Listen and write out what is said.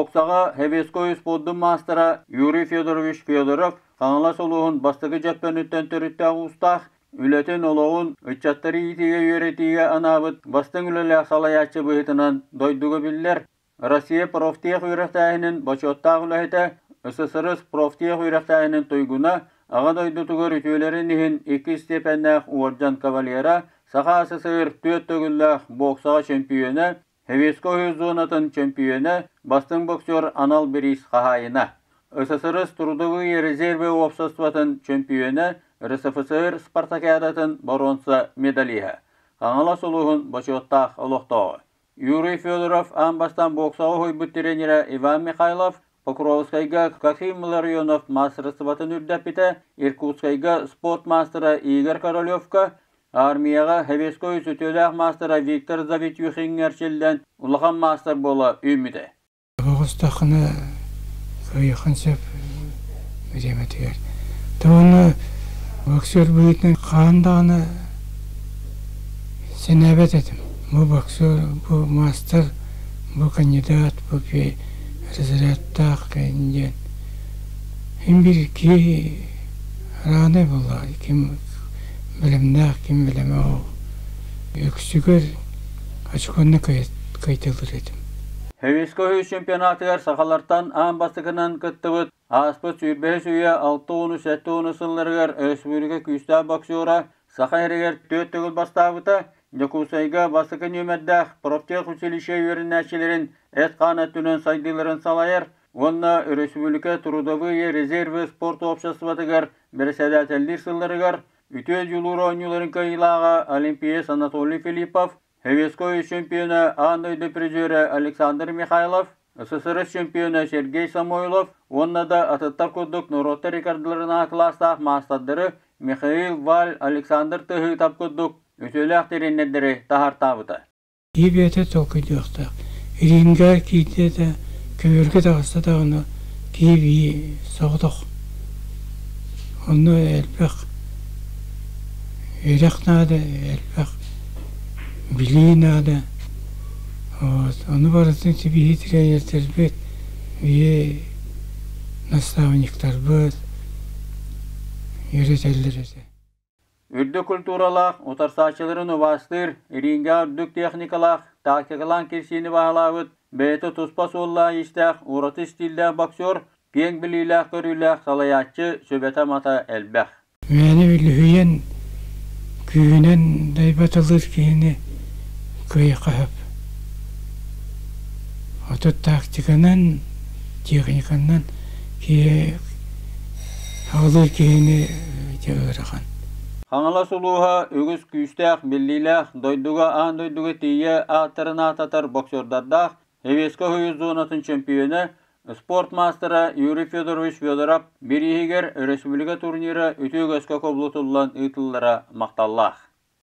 Боксаҕа Хевеской спордун маастара Юрий Федорович Федоров Хаҥалас улууһун бастакы дьөппөнүттэн төрүттээх уустаах, үлэтин олоҕун ыччаттары иитиигэ-үөрэтиигэ анаабыт бастыҥ үлэлээх салайааччы быһыытынан дойдуга биллэр, Россия профтех үөрэхтээһинин бочуоттаах үлэһитэ, СССР профтех үөрэхтээһинин туйгуна, Аҕа дойдутугар үтүөлэрин иһин икки степеннээх уордьан кавалера, Саха СССР түөрт төгүллээх боксаҕа чөмпүйүөнэ, Хевеско үһүс зонатын чөмпүйүөнэ, бастыҥ боксер анал бириис хаһаайына. СССР Трудовые резервы уопсастыбатын чөмпүйүөнэ, РСФСР спартакиадатын боруонса медалиһа. Хаҥалас улууһун бочуоттаах олохтооҕо. Юрий Федоров аан бастаан боксаҕа уһуйбут тренерэ Иван Михайлов Покровскайга Касим Ларионов маастарыстыбатын үрдэппитэ, Иркутскайга спорт маастара Игорь Королевка, армияҕа Хевеской үтүөлээх маастара Виктор Завитюхиҥҥа эрчиллэн улахан маастар буола үүммүтэ. Оҕустаххына кыайыаххын сөп бириэмэтигэр. Тоҕону боксер быһыытынан хаһан даҕаны сэнээбэт этим. Бу боксер, бу маастар, бу кандидат, бу разрядтаах диэн. Син биир киһи араанай буоллаҕа, ким бэлэмнээх, ким бэлэмэ ол. Үксүгэр очкону кыайталыыр этим. Хевиско үһүс чемпионатыгар сахалартан аан бастакынан кыттыбыт ааспыт сүүрбэһис үйэ алта уону сэттэ уону сылларыгар өрөспүүбүлүкэ күүстээх боксера Саха сиригэр түөрт төгүл бастаабыта, Дьокуускайга бастакы нүөмэрдээх профтех училище үөрэнээччилэрин эт-хаан өттүнэн сайдыыларын салайар уонна өрөспүүбүлүкэ трудовые резервы спорт обществотыгар бэрэссэдээтэллиир сылларыгар үтүө дьулуур оонньууларын кыайыылааҕа олимпиец Анатолий Филиппов, Хевеско чемпиона аан дойду призера Александр Михайлов, СССР чемпиона Сергей Самойлов уонна да атыттар курдук норуоттар рекордларынан кылаастаах маастардары Михаил Валь, Александр Тыһыытап курдук үтүөлээх тренердэри таһаартаабыта. Киһи бэйэтэ толкуйдуохтаах. Рингэ киирдэ да, көбүөргэ таҕыста даҕаны киһи бии соҕотох. Онно элбэх үөрэх наада, элбэх билии наада. Вот. Ону барытын биһи тренердэрбит, биһи наставниктарбыт үөрэтэллэр этэ. Үрдүк культуралаах, утарсааччыларын убаастыыр, рингэ үрдүк техникалаах, тактикалаан кирсиини баһылаабыт, бэйэтэ туспа суоллаах-иистээх, ураты стиллээх боксер, киэҥ билиилээх-көрүүлээх салайааччы сүбэтэ-амата элбэх. Мээнэ үлүһүйэн, күүһүнэн дайбаталыыр киһини кыайыахха сөп. Ото тактиканан, техниканан киһи аҕалыыр киһини дьэ ыарахан. Хаҥалас улууһа үгүс күүстээх, биллиилээх, дойдуга аан дойдуга тиийэ ааттарын ааттатар боксердардаах Хевеско уһуйус зонатын чөмпүйүөнэ, спорт маастара Юрий Федорович Федоров бирииһигэр өрөспүүбүлүкэ турнира үтүө үгэскэ кубулутуллан ыытыллара махталлаах.